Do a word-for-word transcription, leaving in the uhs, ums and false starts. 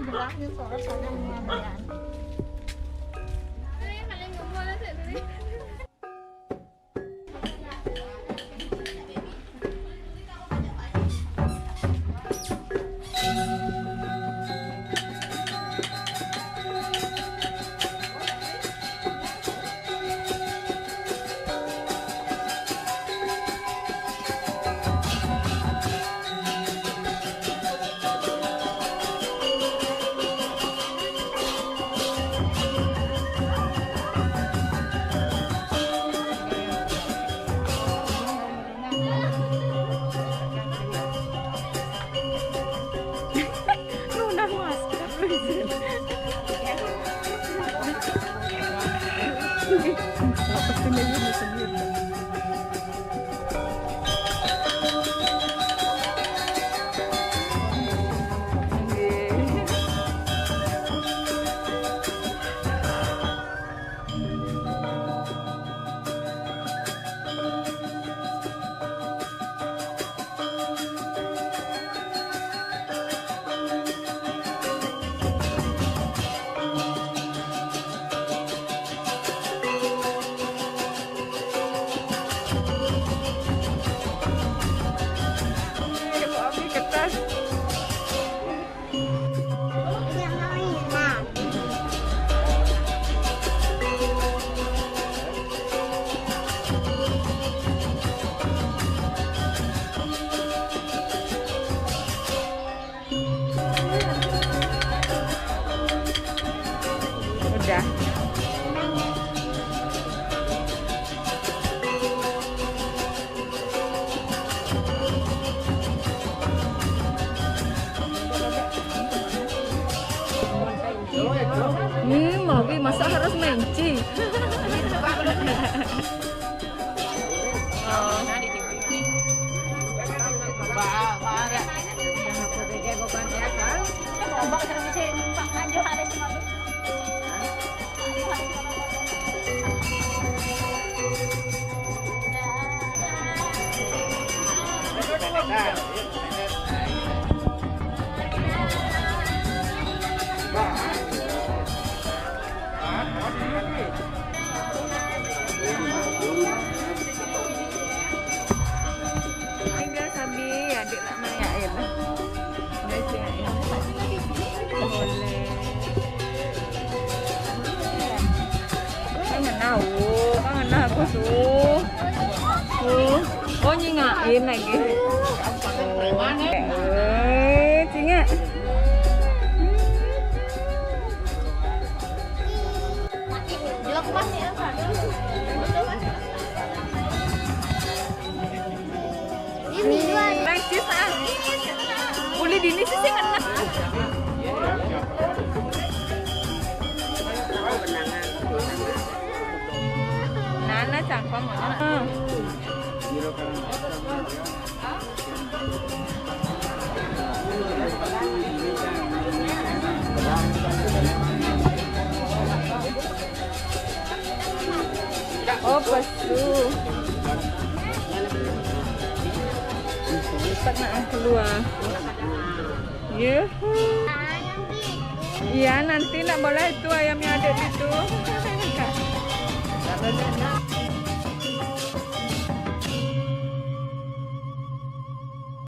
Gelapnya sore pada mana ya? Nuna masker. Apa sih ini sendiri? Udah. Hmm, mau masak harus menci. Tinggal sambil ya, adik nak main. Boleh. Kangen aku, kangen aku tuh. Tuh. Oh, nyingain lagi. Eh, cingak. Ini Prancis ah. Uli dini sih sing enak. Nana cangkong mana? Oh, pesu. Cepat nak keluar. Yuhu. Iya, nanti nak boleh itu ayam yang ada di situ.